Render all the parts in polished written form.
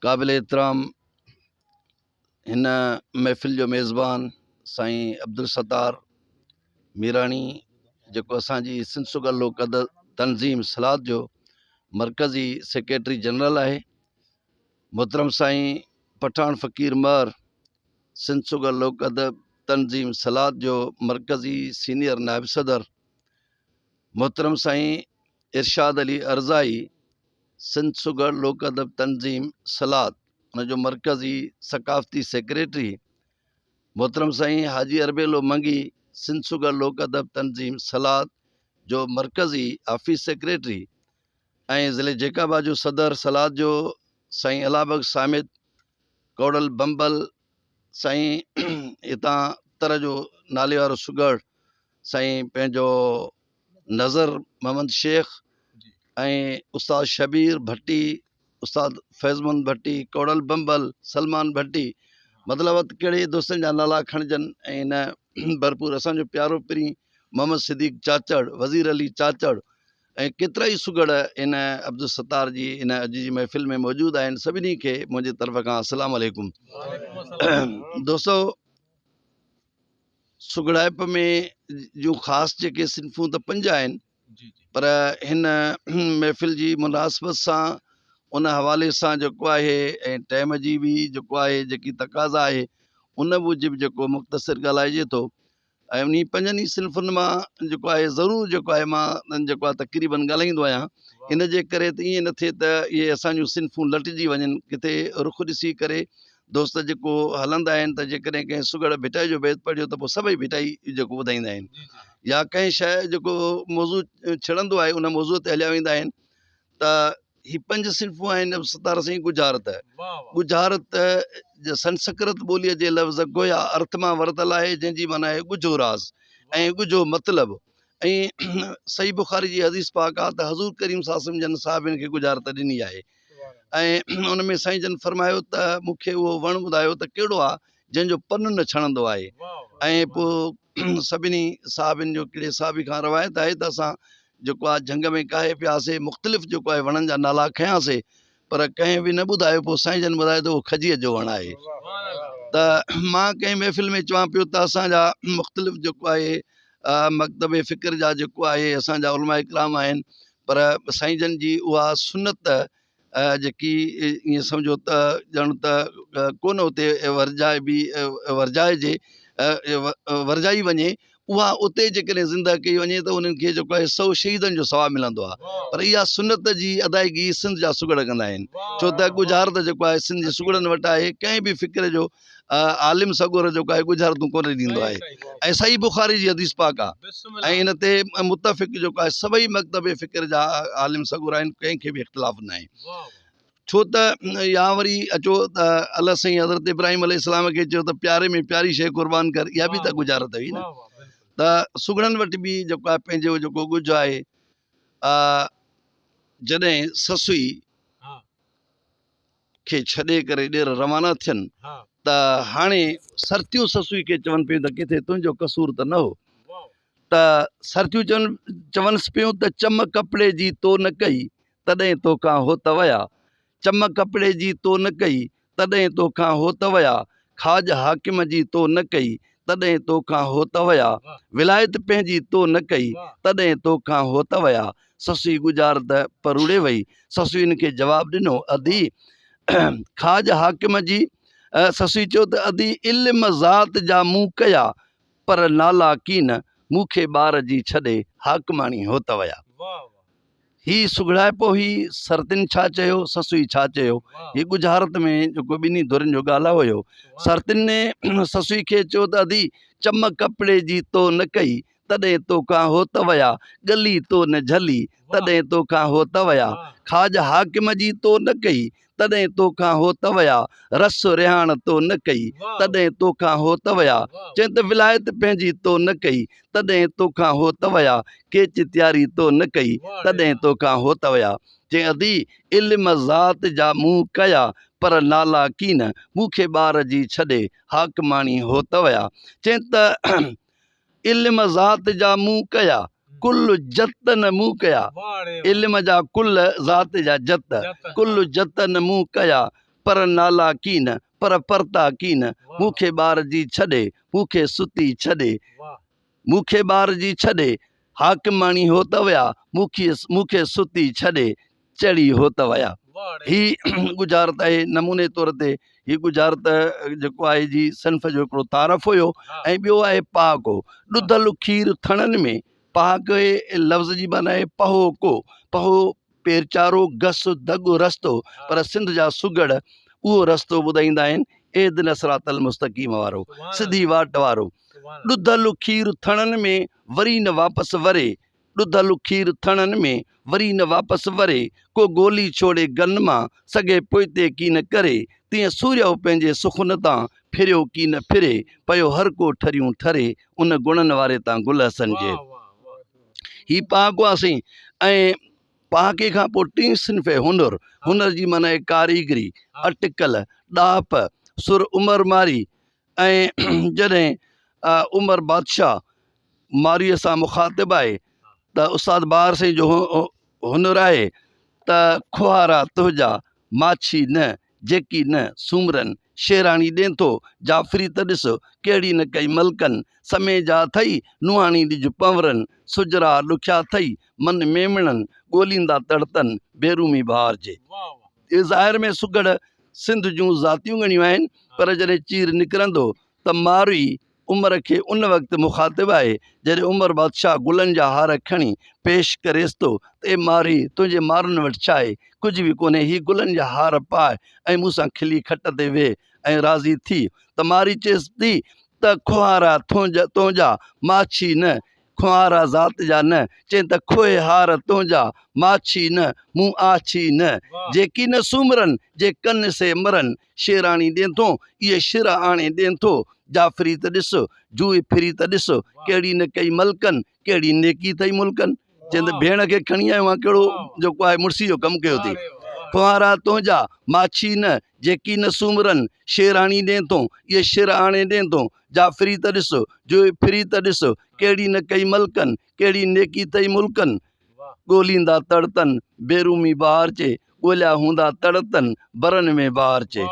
قابل احترام هن محفل جو ميزبان سائين عبدالستار ميراڻي جيڪو اسانجي سنڌ سگهڙ لوڪ ادب تنظيم سلاد جو مرڪزي سيڪريٽري جنرل آهي محترم سائين پٺاڻ فقير مهر سنڌ سگهڙ لوڪ ادب تنظيم سلاد جو مرڪزي سينئر نائب صدر محترم سائين ارشاد علي ارزائي سنڌ سگهڙ لوڪ ادب تنظيم سلاد ان جو مرڪزي ثقافتي سيڪريٽري محترم سائين حاجي اربيلو منگي سنڌ سگهڙ لوڪ ادب تنظيم سلاد جو مرڪزي آفيس سيڪريٽري ۽ ضلعي جيڪب آباد جو صدر سلاد جو سائين الله بخش صامت ڪوڙل بمبل سائين هتان تر جو نالي وارو سگهڙ سائين پنهنجو نظر محمد شيخ ۽ استاد شبير ڀٽي استاد فيض محمد ڀٽي ڪوڙل بمبل سلمان ڀٽي مطلب ته ڪهڙي دوستن جا نالا کڻجن ۽ هن ڀرپور اسانجو پيارو پرين محمد صديق چاچڙ وزير علي چاچڙ ۽ ڪيترا ئي سگهڙ ان عبدالستار جي ان اڄ جي محفل ۾ موجود آهن سڀني کي منهنجي طرف کان السلام عليڪم دوستو سگهڙائپ ۾ جون خاص جيڪي صنفون ته پنج آهن پر هن محفل جي مناسبت سان ان حوالي سان جيڪو آهي ۽ ٽائيم جي به جيڪو آهي جيڪي تقاضا آهي ان موجب جيڪو مختصر ڳالهائجي ٿو ۽ انهي پنجن ئي صنفن مان جيڪو آهي ضرور جيڪو آهي مان جيڪو آهي تقريبن ڳالهائيندو آهيان ان جي ڪري ته ائين نه ٿئي ته اهي اسانجون صنفون لٽجي وڃن ڪٿي رخ ڏسي ڪري دوست جيڪو هلندا آهن ته جيڪڏهن ڪنهن سگهڙ ڀٽائي جو بيت پڙهيو ته پوء سڀئي ڀٽائي جيڪو ٻڌائيندا آهن يا ڪنهن شيء جيڪو موضوع ڇڙندو آهي ان موضوع تي هليا ويندا آهن ته هي پنج صنفون آهن ستار سائين ڳجهارت ڳجهارت سنسڪرت ٻوليء جي لفظ گويا ارٿ مان ورتل آهي جنهن جي معنيٰ آهي ڳجهو راز ۽ ڳجهو مطلب ۽ صحيح بخاري جي حديث پاڪ آهي ته حضور ڪريم صلي الله عليه وسلم جن صحابين کي ڳجهارت ڏني آهي ۽ ان ۾ سائين جن فرمايو ته مون کي اهو وڻ ٻڌايو ته ڪهڙو آهي جنهن جو پن نه ڇڻندو آهي ۽ پوء سڀني صحابين جو ڪهڙي صحابي کان روايت آهي ته اسان جيڪو آهي جهنگ ۾ ڪاهي پياسي مختلف جيڪو آهي وڻن جا نالا کنياسي پر ڪنهن به نه ٻڌايو پوء سائين جن ٻڌايو ته اهو کجيء جو وڻ آهي ته مان ڪنهن محفل ۾ چوان پيو ته اسان جا مختلف جيڪو آهي مڪتب فڪر جا جيڪو آهي اسان جا علماء اڪرام آهن پر سائين جن جي اها سنت جيڪي ائين سمجهو ته ڄڻ ته ڪونه اتي ورجائبي ورجائجي ورجائي وڃي اها اتي جيڪڏهن زنده ڪئي وڃي ته انهن کي جيڪو آهي سو شهيدن جو ثواب ملندو آهي پر اها سنت جي ادائگي سنڌ جا سگهڙ ڪندا آهن ڇو ته ڳجهارت جيڪو آهي سنڌ جي سگهڙن وٽ آهي ڪنهن به فڪر جو عالم سڳورو جيڪو آهي ڳجهارتون ڪونه ڏيندو آهي ۽ صحيح بخاري جي حديث پاڪ آهي ۽ ان تي متفق جيڪو آهي سڀئي مڪتب فڪر جا عالم سڳورا آهن ڪنهن کي به اختلاف نه آهي ڇو ته يا وري اچو ته الله سائين حضرت ابراهيم عليه السلام کي چيو ته پياري ۾ پياري شيء قربان ڪر اها به ته ڳجهارت هئي نه ته سگهڙن وٽ به جيڪو آهي پنهنجو جيڪو ڳجهه آهي جڏهن سسئي کي ڇڏي ڪري ڏير روانا ٿين ته هاڻي سرتيون سسئي کي چون پيون ته ڪٿي تنهنجو قصور ته نه هو ته سرتيون چون چونس پيون ته چم ڪپڙي جي تو نه ڪئي تڏهن توکان هوت ويا چم ڪپڙي جي تو نه ڪئي تڏهن توکان هوت ويا کاڄ حاڪم جي تو نه ڪئي تڏهن توکان هوت ويا ولايت پنهنجي تو نه ڪئي تڏهن توکان هوت ويا سسئي ڳجهارت پروڙي وئي. سسئي هن کي جواب ڏنو، ادي! کاڄ حاڪم جي. سسئي چيو ته ادي! علم ذات جا مون ڪيا، پر نالا ڪين، مون کي ٻار جي ڇڏي حاڪماڻي هوت ويا. هي سگهڙائپو هئي، سرتين ڇا چيو، سسئي ڇا چيو؟ هي ڳجهارت ۾ جيڪو ٻنهي ڌرين جو ڳالهاء هيو. سرتين سسئي کي چيو ته ادي! چم ڪپڙي جي تو نه ڪئي، تڏهن توکان هوت ويا، ڳلي تو نه جهلي، تڏهن توکان هوت ويا، کاڄ حاڪم جي تو نه ڪئي، تڏهن توکان هوت ويا، رس رهاڻ تو نه ڪئي، تڏهن توکان هوت ويا، چئين ته ولايت پنهنجي تو نه ڪئي، تڏهن توکان هوت ويا، ڪيچ تياري تو نه ڪئي، تڏهن توکان هوت ويا. چئين ادي! علم ذات جا مون ڪيا، پر نالا ڪين، مون کي ٻار جي ڇڏي، حاڪماڻي هوت ويا. چئين ته. علم ذات جا مون ڪيا، ڪل جتن مون ڪيا. علم جا ڪل، ذات جا جت، ڪل جتن مون ڪيا، پر نالا ڪين، پر پرتا ڪين، مون کي ٻار جي ڇڏي، مون کي ستي ڇڏي، مون کي ٻار جي ڇڏي، حاڪماڻي هوت ويا، مون کي ستي ڇڏي، چڙهي هوت ويا. هي ڳجهارت آهي، نموني طور تي هي ڳجهارت جيڪو آهي جي صنف جو هڪڙو تعارف هيو ۽ ٻيو آهي پهاڪو، ڏڌل کير ٿڻن ۾، پهاڪي لفظ جي معنيٰ آهي پهو ڪو، پهو پيرچارو، گس، دڳ، رستو، پر سنڌ جا سگهڙ اهو رستو ٻڌائيندا آهن اهدنا الصراط المستقيم وارو، سڌي واٽ وارو. ڏڌل کير ٿڻن ۾ وري نه واپس وري، ڏڌل کير ٿڻن ۾ وري نه واپس وري، ڪو گولي ڇوڙي گن مان، سگهي پوئتي ڪين ڪري، تيئن سوريو پنهنجي سخن تان، ڦريو ڪين ڦري، پيو هر ڪو ٺريون ٺري، ان گڻن واري تان گل حسن جي. هي پهاڪو آ سائين ۽ پهاڪي کان پوء ٽين صنف هنر، هنر جي معنيٰ آهي ڪاريگري، اٽڪل، ڏاهپ، سر عمر ماري ۽ جڏهن عمر بادشاهه مارئيء سان مخاطب آهي ته استاد بهار سائين جو هنر آهي ته کوهارا تنهنجا ماڇي نه جيڪي نه سومرن شيراڻي ڏين ٿو، جعفري ته ڏس ڪهڙي نه ڪئي ملڪن، سمي جا اٿئي نوحاڻي ڏج پنورن، سجرا ڏکيا اٿئي من ميمڻن، ڳوليندا تڙتن بيرومي بهار جي. ظاهر ۾ سگهڙ سنڌ جون ذاتيون ڳڻيون آهن، پر جڏهن چير نڪرندو ته ماروي عمر کي ان وقت مخاطب آهي، جڏهن عمر بادشاهه گلن جا هار کڻي پيش ڪريس ٿو ته اي مارئي! تنهنجي مارن وٽ ڇا آهي؟ ڪجهه به ڪونهي، هي گلن جا هار پاء ۽ مون سان کلي کٽ تي ويهه ۽ راضي ٿي ته مارئي چيس ٿي ته کوهارا تنهنجا، ماڇي نه، کوهارا ذات جا نه، چين ته کوهي هار تنهنجا، ماڇي نه، مون آڇي نه، جيڪي نه سومرن، جي ڪن سي مرن، شيراڻي ڏين ٿو، اهي شر آڻي ڏين ٿو، جعفري ته ڏس، جوئي ڦري ته ڏس، ڪهڙي نه ڪئي ملڪن، ڪهڙي نيڪي اٿئي ملڪن. چين ته ڀيڻ کي کڻي آيو آهيان، ڪهڙو جيڪو آهي مڙسي جو ڪم ڪيو اٿئي. کوهارا تنهنجا، ماڇي نه، جيڪي نه سومرن، شيراڻي ڏين ٿو، اهي شر آڻي ڏين ٿو، جعفري ته ڏس، جوئي ڦري ته ڏس، ڪهڙي نه ڪئي ملڪن، ڪهڙي نيڪي اٿئي ملڪن. ڳوليندا تڙتن، بيرومي بهار چي، ڳوليا هوندا تڙتن، برن ۾ بهار چي.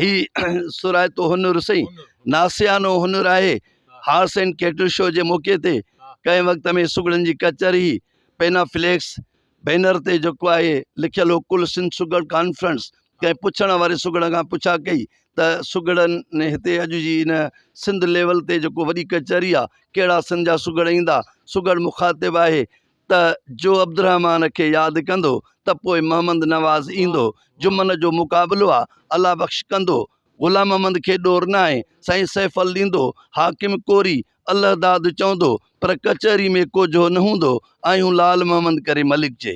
هي سرائتو هنر سائين ناصحانو هنر آهي. هارس اينڊ ڪيٽل شو جي موقعي تي ڪنهن وقت ۾ سگهڙن جي ڪچهري هئي. پينا فليڪس بينر تي جيڪو آهي لکيل هو ڪل سنڌ سگهڙ ڪانفرنس. ڪنهن پڇڻ واري سگهڙ کان پڇا ڪئي ته سگهڙن هتي اڄ جي هن سنڌ ليول تي جيڪو وڏي ڪچهري آهي ڪهڙا سنڌ جا سگهڙ ايندا؟ سگهڙ مخاطب آهي ته جو عبدالرحمان کي ياد ڪندو ته پوء محمد نواز ايندو، جمن جو مقابلو آ، الله بخش ڪندو، غلام محمد کي ڏور ناهي، سائين سيفل ڏيندو، حاڪم ڪوري، الله داد چوندو، پر ڪچهري ۾ ڪوجهو نه هوندو، آهيون لال محمد ڪري ملڪ چي.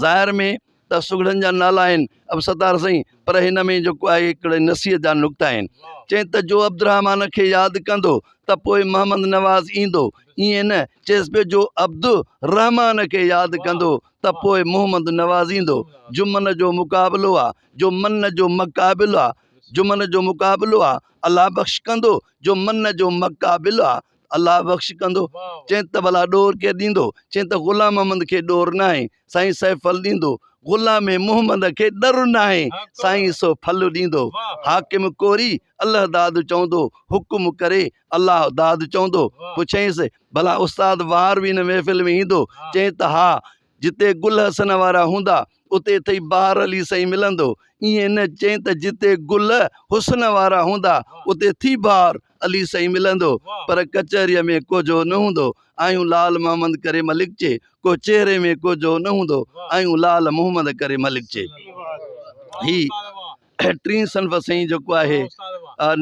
ظاهر ۾ ته سگهڙن جا نالا آهن عبدالستار سائين پر هن ۾ جيڪو آهي هڪڙي نصيحت جا نقطا آهن چئين ته جو عبدالرحمان کي ياد ڪندو ته پوء محمد نواز ايندو ائين نه چيس پيو جو عبد الرحمان کي ياد ڪندو ته پوء محمد نواز ايندو جمن جو مقابلو آ جو من جو مقابلو آ جمن جو مقابلو آ الله بخش ڪندو جو من جو مقابلو آ الله بخش ڪندو. چين ته ڀلا ڏور ڪير ڏيندو؟ چين ته غلام محمد کي ڏور ناهي، سائين سي ڦل ڏيندو. غلام محمد کي ڏر ناهي، سائين سو ڦل ڏيندو. حاڪم ڪوري الله داد چوندو، حڪم ڪري الله داد چوندو. پڇيائينس، ڀلا استاد وار به هن محفل ۾ ايندو؟ چين ته ها، جتي گل حسن وارا هوندا، اتي اٿئي بهار علي سائين ملندو. ائين نه چئين ته جتي گل حسن وارا هوندا، اتي ٿي بهار علي سائين ملندو. پر ڪچهريء ۾ ڪوجهو نه هوندو. آهيون لال محمد ڪري ملڪ چي. ڪو چهري ۾ ڪوجهو نه هوندو. آهيون لال محمد ڪري ملڪ چي. هي ٽين صنف سائين جيڪو آهي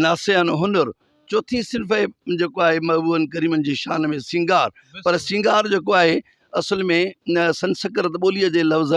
ناصحانه هنر. چوٿين صنف جيڪو آهي محبوبن ڪريمن جي شان ۾ سينگار. پر سينگار جيڪو آهي اصل ۾ سنسڪرت ٻوليء جي لفظ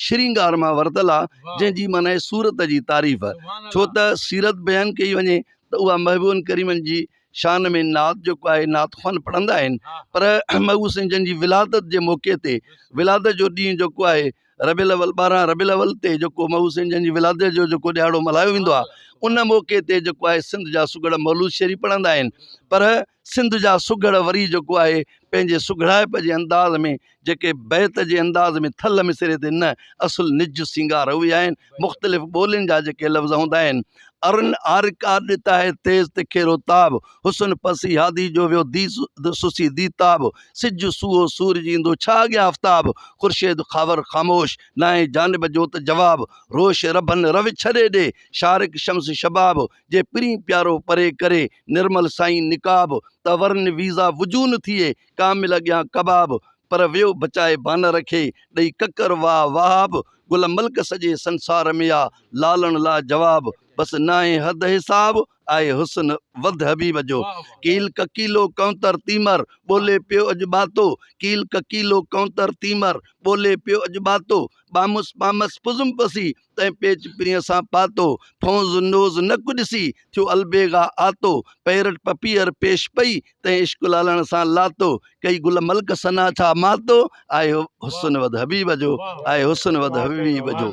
شرينگار مان ورتل آهي، جنهن جي معنيٰ آهي صورت جي تعريف. ڇو ته سيرت بيان ڪئي وڃي ته اها محبوبن ڪريمن جي شان ۾ نعت جيڪو آهي نعت خوان پڙهندا آهن، پر محبوب سائين جن جي ولادت جي موقعي تي ولادت جو ڏينهن جيڪو آهي ربيع الاول 12 ربيع الاول تي جيڪو محبوب سائين جن جي ولادت جو جيڪو ڏهاڙو ملهايو ويندو آهي، ان موقعي تي جيڪو آهي سنڌ جا سگهڙ مولود شريف پڙهندا آهن، پر سنڌ جا سگهڙ وري جيڪو آهي پنهنجي سگهڙائپ جي انداز ۾ جيڪي بيت جي انداز ۾ ٿل مصري تي نه اصل نج سينگار اهي آهن مختلف ٻولين جا جيڪي لفظ هوندا آهن ارن آرڪا ڏتا هي تيز تکيرو تاب حسن پسي هادي جو ويو the Sassi the تاب سج سوهو سورج ايندو ڇا اڳيان آفتاب خورشيد خاور خاموش ناهي جانب جو ته جواب روش رڀن رو ڇڏي ڏي شارق شمس شباب جي پرين پيارو پري ڪري نرمل سائين نقاب ته ورن ويزا وجون ٿئي ڪامل اڳيان ڪباب پر ويو بچائي بانر کي ڏئي ڪڪر واء وهاب گل ملڪ سڄي سنسار ۾ آ لالڻ لا جواب بس ناهي حد حساب آهي حسن وڌ حبيب جو ڪيل ڪڪيلو ڪونتر تيمر ٻولي پيو اڄ ٻاتو ڪيل ڪڪيلو ڪونتر تيمر ٻولي پيو اڄ ٻاتو ٻامس ٻامس پزم پسي تنهن پيچ پرينء سان پاتو، ڦونز نوز نڪ ڏسي، ٿيو البيغا آتو، پيرٽ پپيئر پيش پئي، تنهن عشق لالڻ سان لاتو، ڪئي گل ملڪ ثنا ڇا ماتو، آهي حسن وڌ حبيب جو، آهي حسن وڌ حبيب جو.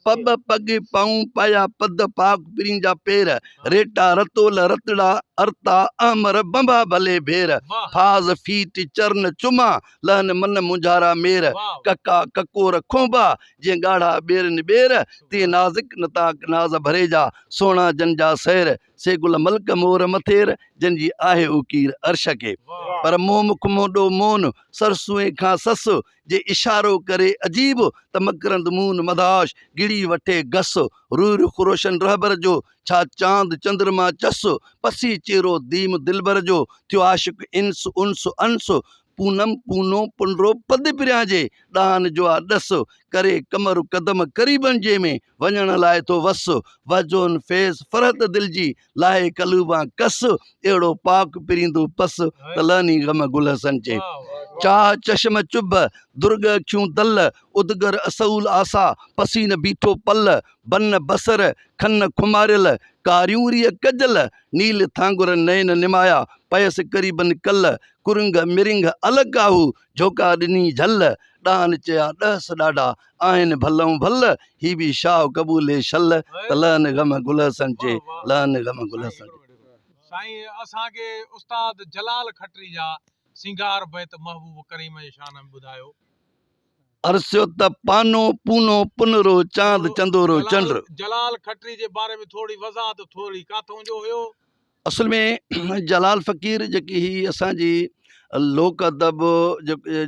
پٻ پڳ پائون پايا پد پاڪ پرين جا پير، ريٽا رتول رتڙا ارتا احمر بنڀا ڀلي ڀير، فاز فيٽ چرن چما لهن من مونجهارا مير، ڪڪا ڪڪور کونبا جيئن ڳاڙها ٻيرن ٻير، تيئن نازڪ نطاق ناز ڀري جا، سهڻا جن جا سير، سي گل ملڪ مور مٿير، جن جي آهي اڪير عرش کي. پر منهن مک مونڏو مون، سرسوئين کان سس، جي اشارو ڪري عجيب، ته مڪرند مون مدهاش، گڙي وٺي گس، روح رخ روشن رهبر جو، ڇا چاند چندرما چس، پسي چهرو ديم دلبر جو، ٿيو عاشق انس انس انس، پونم پونو پنڊرو پد پريان جي، ڏاهن جو آ ڏس، ڪري قمر قدم قريبن جي ۾، وڃڻ لاء ٿو وس، وهجون فيض فرحت دل جي، لاهي قلوبان ڪس، اهڙو پاڪ پريندو پس، ته لهني غم گل حسن چي. چاهه چشم چڀ، درڳ اکيون دل، ادگر اصول آسا، پسين بيٺو پل، بن بصر، کن خماريل، ڪاريون ريء ڪجل، نيل ٿانگر نين نمايا، پيس قريبن ڪل، ڪرنگهه مرنگهه الڪ آهو، جهوڪا ڏني جهل، ڏاهن چيا ڏهس ڏاڍا، آهن ڀلئون ڀل، هي به شاهه قبولي شل، ته لهن غم گل حسن چي، لهن غم گل حسن چي. سائين اسان کي استاد جلال کٽري جا سينگار بيت محبوب ڪريم جي شان ۾ ٻڌايو. عرسيو ته پانو پونو پنرو چاند چندورو چنڊ. جلال کٽري جي باري ۾ ٿورڙي وضاحت ٿورڙي ڪاٿئون جو هيو. اصل ۾ جلال فقير جيڪي هي اسان جي لوڪ ادب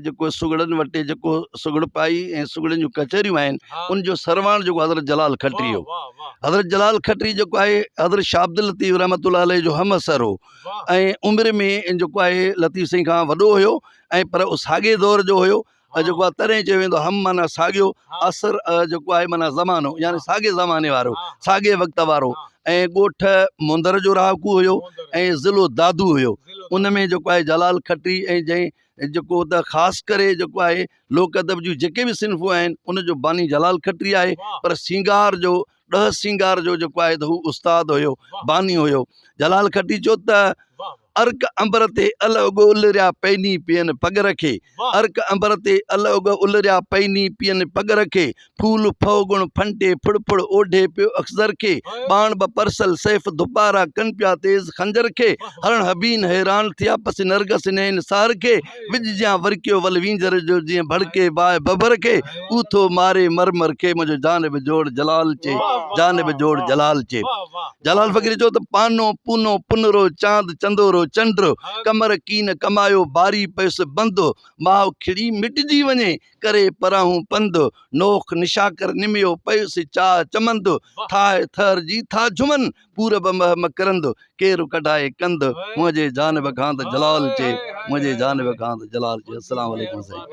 جيڪو سگهڙن وٽ جيڪو سگهڙ پائي ۽ سگهڙن جون ڪچهريون آهن ان جو سرواڻ جيڪو حضرت جلال کٽري هو. حضرت جلال کٽري جيڪو آهي حضرت شاهه عبداللطيف رحمت الله عليه جو همعصر هو ۽ عمر ۾ جيڪو آهي لطيف سائين کان وڏو هيو ۽ پر اهو ساڳئي دور جو هيو ۽ جيڪو آهي تڏهن چيو ويندو هم معنيٰ ساڳيو عصر جيڪو آهي معنيٰ زمانو يعني ساڳئي زماني وارو ساڳئي وقت وارو ۽ ڳوٺ موندر جو رهاڪو هيو ۽ ضلعو دادو هيو ان ۾ جيڪو آهي جلال کٽري ۽ جنهن جيڪو ته خاص ڪري جيڪو آهي لوڪ ادب جون جيڪي به صنفون آهن ان جو باني جلال کٽري آهي پر سينگار جو ڏهه سينگار جو جيڪو آهي ته هو استاد هيو باني هيو جلال کٽري چيو ته ارڪ عنبر تي ال اڳ الريا پيني پين پڳ رکي ارڪ عنبر تي ال اڳ الريا پيني پين پڳ رکي ڦول ڦوڳڻ ڦنٽي ڦڙ ڦڙ اوڍي پيو اخضر کي ٻاڻ ٻه پرسل سيف ڌپارا ڪن پيا تيز خنجر کي هرڻ حبين حيران ٿيا پس نرگس نين سحر کي وڄ جيان ورڪيو ول وينجهر جو جيئن ڀڙڪي باهه ڀڀر کي اوٿو ماري مر مر کي منهنجو جانب جوڙ جلال چي جانب جوڙ جلال چي جلال فقير چيو ته پانو پونو پنرو چاند چندورو چنڊ ڪمر ڪين ڪمايو باري پيس بند ماء کڙي مٽجي وڃي ڪري پراهون پنڌ نوخ نشاڪر نميو پيس چاهه چمند ٺاهه ٿهر جي ٿا جهمن پورب مه مڪرند ڪير ڪڍائي ڪنڌ منهنجي جانب کان ته جلال چي منهنجي جانب کان ته جلال چي السلام عليڪم سائين.